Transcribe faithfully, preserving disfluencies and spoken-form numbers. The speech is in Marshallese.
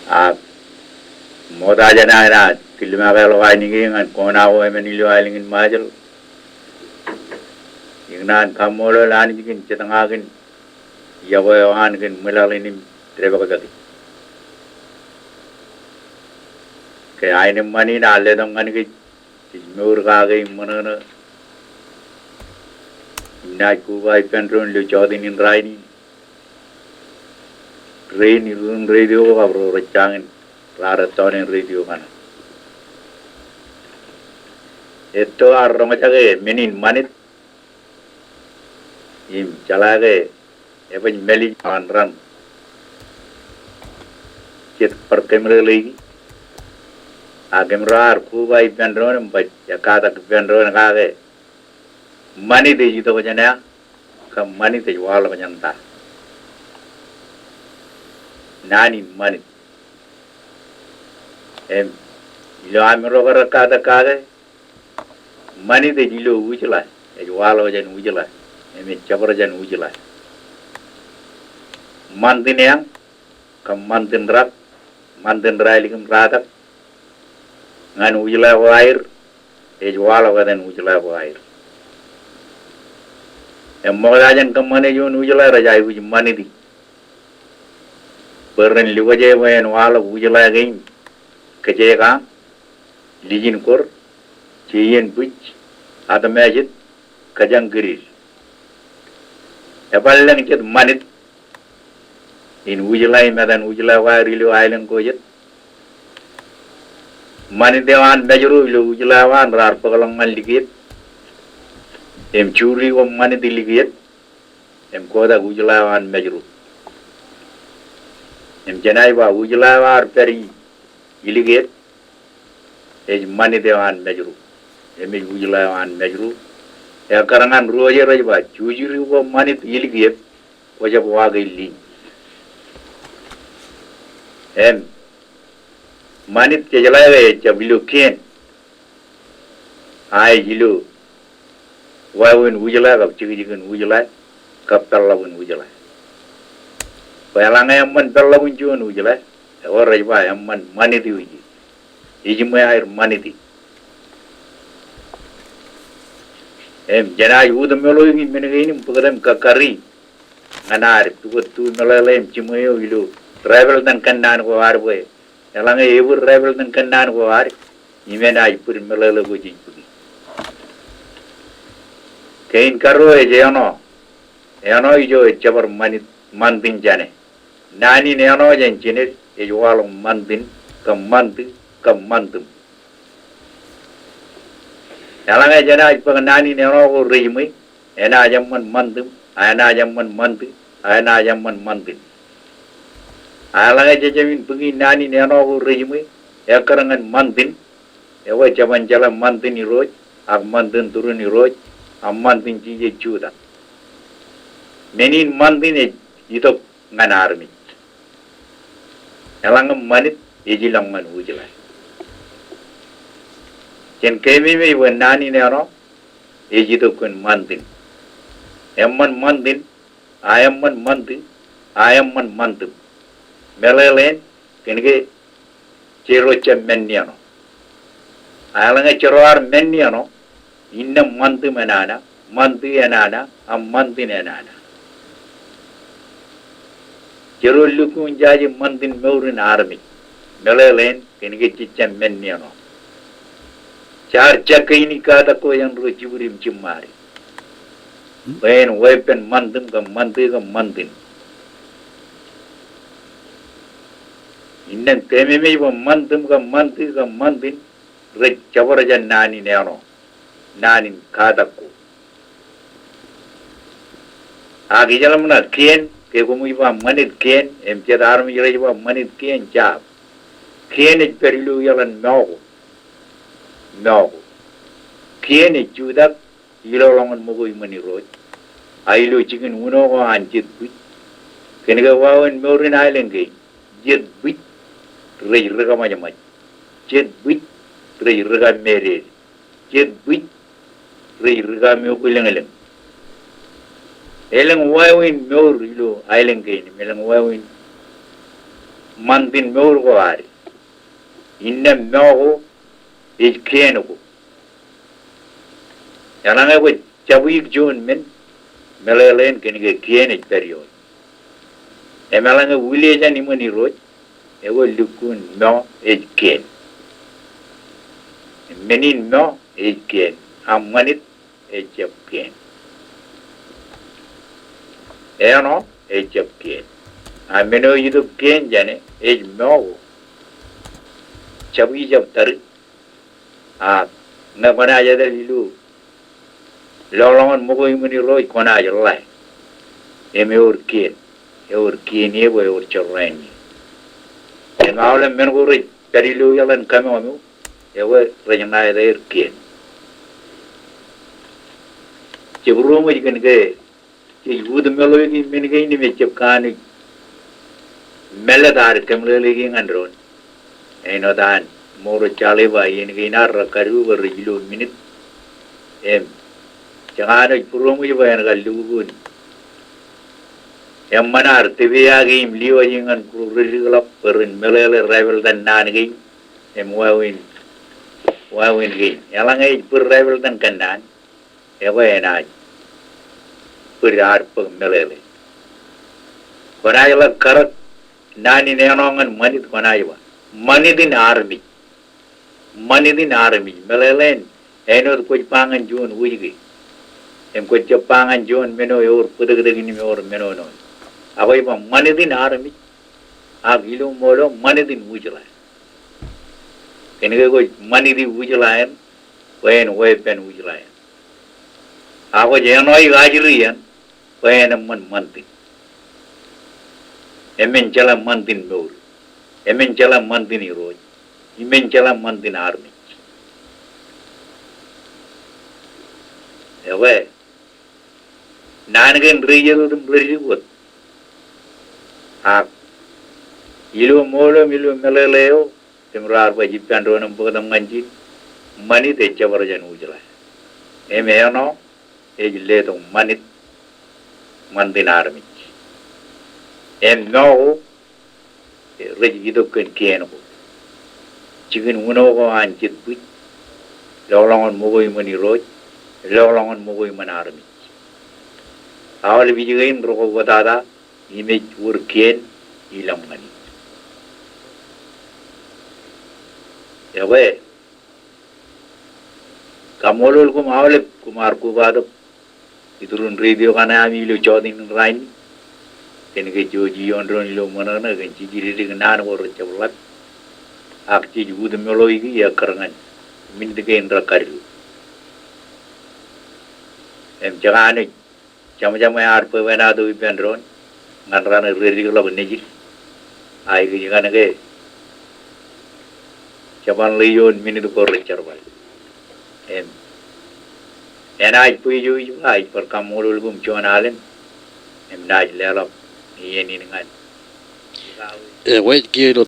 Ak ṃokta jān aō ṇa tillima ke ḷọk ainikien ñan kōṇaan ko emān ilo aelōñ in Ṃajeḷ. Ikōṇaan kaṃṃoolol Anij kōn jetñaak in iọkwe eo an kōn ṃwilaḷ in im depakpaki. Ke aenōṃṃan in ear letok ñan kōj jej mour kake im ṃōṇōṇō im naaj koba ippān doon ilo jọteen in rainin. Rein irurin redio ko kab ro rej jañin raar ettoon redio kaṇe. Etto ear roñjake men in ṃanit im jeḷā ke ebaj mālij an raṇ. Jet bar kōmeḷeḷeiki. Ak kōmro ar koba ippān doon im baj ekkatak ippān doon kake ṃanit ej itok jān ea, kab ṃanit ej waḷọk jān ta. Naan in ṃanit. Im ilo ami ro kar ekkatak kake, ṃanit ej ilo wūjḷā, ej waḷọk jān wūjḷā, im ej jabdewōt jān wūjḷā. Ṃantin eañ, kab ṃantin rak, ṃantin raelōñ im ratak, ñan wūjḷā ko aer, ej waḷọk etan wūjḷā ko aer. Im ṃokta jān kōṃṃane juon wūjḷā rej aikuj ṃaniti. Bwe ren likjab bwe en waḷọk wūjḷā kein, kōjeañ, lijin kor, jeien bwij, atmājet, kōjañ kidid. Ebar lōñ jet ṃanit in wūjḷā im etan wūjḷā ko aer ilo aelōñ ko jet. Ṃanit eo an Mājro ilo wūjḷā eo an raar bōkḷọk ñan likiet. Im juri ko ṃanit ilikiet. Im kotak wūjḷā eo an Mājro. Im jenaaj ba wūjḷā eo ear pād i ilikiet ej ṃanit eo an Mājro. Im ej wūjḷā eo an Mājro. Ekkar ñan ruo eo rej ba jujuri ko ṃanit ilikiet, kwōjab waake liñ. Im ṃanit jejeḷā ke ejjab ilo kien. A ej ilo wāween wūjḷā kab jikjikin wūjḷā kab peḷḷọkin wūjḷā. Bwe eḷaññe eṃṃan peḷḷọkin juon wūjḷā, ewōr rej ba eṃṃan ṃanit eo ije. Ejiṃwe aer ṃaniti. Im jenaaj utemeḷọki men kein im bōktok im kakkari ñan ad pukot tu meḷeḷe im jiṃwe eo ilo dāpeel etan kōnnaan ko ad bwe eḷaññe ebōd dāpeel etan kōnnaan ko ad, im enaaj bōd meḷeḷe ko jej bōki. Kein karuo ej āinwōt, āinwōt ijo ej jabdewōt ṃanit, ṃantin jāne. Naan in āinwōt jān jined ej waḷọk ṃantin, kab ṃanti, kab ṃantiṃ. Eḷaññe jenaaj bōk naan in āinwōt ko rejiṃwe, enaaj eṃṃan ṃantiṃ, a enaaj eṃṃan ṃanti, a enaaj eṃṃan ṃantin. A eḷaññe jejāmin bōki naan in āinwōt ko rejiṃwe, ekkar ñan ṃantin, ewōr jeban jeḷā ṃantin Irooj, ak ṃantin turin Irooj, ak ṃantin Jisōs jutak. Men in ṃantin ej itok ñan armej. Eḷaññe ṃanit ej ilọk ñan wūjḷā. Jen keememej bwe naan in āinwōt ej itok kōn ṃantin. Eṃṃan ṃantin, a eṃṃan ṃanti, a eṃṃan ṃantiṃ. Meḷeḷein, kōnke jero jab men ṇe āinwōt. A eḷaññe jero ar men ṇe āinwōt, innām ṃantiṃ enana, ṃanti enana, a ṃantin enana. Jero lukkuun jaje ṃantin mour in armej. Meḷeḷein, kōnke jej jab men ṇe āinwōt. Jaar jakkāini katak ko jān ro jibwid im jiṃṃaade. Bwe en weeppān ṃantiṃ kab ṃanti kab ṃantin. Innām keememej bwe ṃantiṃ kab ṃanti kab ṃantin rej jabdewōt jān naan in āinwōt, naan in katak ko. Ak ijeḷā ṃōṇōṇō kien, ke koṃij ba ṃanit kien, im jet armej rej ba ṃanit kien, jab. Kien ej pād ilo iaḷan mour ko. Mour ko. Kien ej jutak ilo ḷọk ñan ṃōko iṃōn Irooj. A ilo jikin uno ko an jet bwij. Kōnke wāween mour in aelōñ kein, jet bwij rej ri kōṃajṃaj. Jet bwij rej ri kaṃṃeedeede. Jet bwij rej ri kaṃ eo kwōlōñlōñ. Elōñ wāween mour ilo aelōñ kein, elōñ wāween Ṃantin mour ko ad. Innām ṃōko ej kien ko. Eḷaññe kwōj jabwik juon men, meḷeḷein kōn ke kien ej pād iooj. Im eḷaññe wūlej jān iṃōn Irooj, ekwe lukkuun ṃō ej kien. Men in ṃō ej kien, a ṃanit ejjab kien. Āinwōt ejjab kien. A men eo itok kien jāne ej ṃōko. Jab ijab tōre. A ñe kwōnaaj etal ilo lọkḷọk in ṃōko iṃōn Irooj kwōnaaj ḷe. Im ewōr kien. Ewōr kien ie bwe ewōr jorrāān ie. Im aolep men ko rej pād ilo iaḷ in kamomo. Ekwe rej ṇa etaer kien. Jab ruo ṃōj kōn ke jej wūtmeḷọki men kein im ejjab kanooj mālōtlọk ad kōmeḷeḷeiki ñan doon. Āinwōt an ṃour Jale ba iien kein ad rekadu bwe rej ilo minit. Im jekanooj būroṃōj bwe en kar lukkuun eṃṃan ad tōprak im lewōj ñan būruo rej dikḷọk bwe ren meḷeḷe rej pād ilo naan kein. Im wāween, wāween kein. Eḷaññe ej bōd rej pād ilo kōnnaan, ekwe enaaj bōd ad bōk meḷeḷe. Kwōnaaj ḷak karōk naan in āinwōt ñan ṃanit, kwōnaaj ba ṃanit in armej. Ṃanit in armej. Meḷeḷein āinwōt kwōj ba ñan juon wūjke. Im kwōj jab ba ñan juon men eo ewōr bōtōktōk in im ewōr men eo ṇoṇ. Ak kwōj ba ṃanit in armej. Ak ilo ṃool eo ṃanit in wūjḷā. Kōn ke kwōj ṃaniti wūjḷā eṇ, bwe en weeppān wūjḷā eṇ. Ak kwōj āinwōt ajri eṇ, bwe en eṃṃan ṃantin. Emān jeḷā ṃantin mour. Emān jeḷā ṃantin Irooj. Emān jeḷā ṃantin armej. Ekwe, naan kein rej itok im rej dik wōt. Ak ilo ṃool eo im ilo meḷeḷe eo, im raar ba ippān doon im bōktok ñan ijin, ṃanit ejjab bar jān wūjḷā. Im āinwōt ej letok ṃanit, ṃantin armej. Im ṃōko, rej itok kōn kien ko. Jikin uno ko an jet bwij, lọkḷọk in ṃōko iṃōn Irooj, lọkḷọk in ṃōko iṃōn armej. Aolep ij kein rekwokwōtata, im ej wōr kien, ilọk ñan e. Ekwe, kaṃṃoolol koṃ aolep koṃ ar kobatok iturin radio kaṇe ami ilo jọteen in rainin. Kōn ke jouj iioon doon ilo ṃōṇōṇō kōn jijidikdik naan ko rejjab ḷap. Ak jej wūtmeḷọki ekkar ñan minit kein rekadu. Im jekanooj jeṃjeṃe ad bwebwenato ippān doon ñan raṇe rej dikḷọk nejid. Ak ikōjkan ke jeban ḷe ioon minit ko rej jerbal. Im enaaj bwe ijo ij ba, ij bar kaṃṃoolol koṃ juon alen. Im naaj leḷọk iien in ñan. Ekwe, kiiō ilo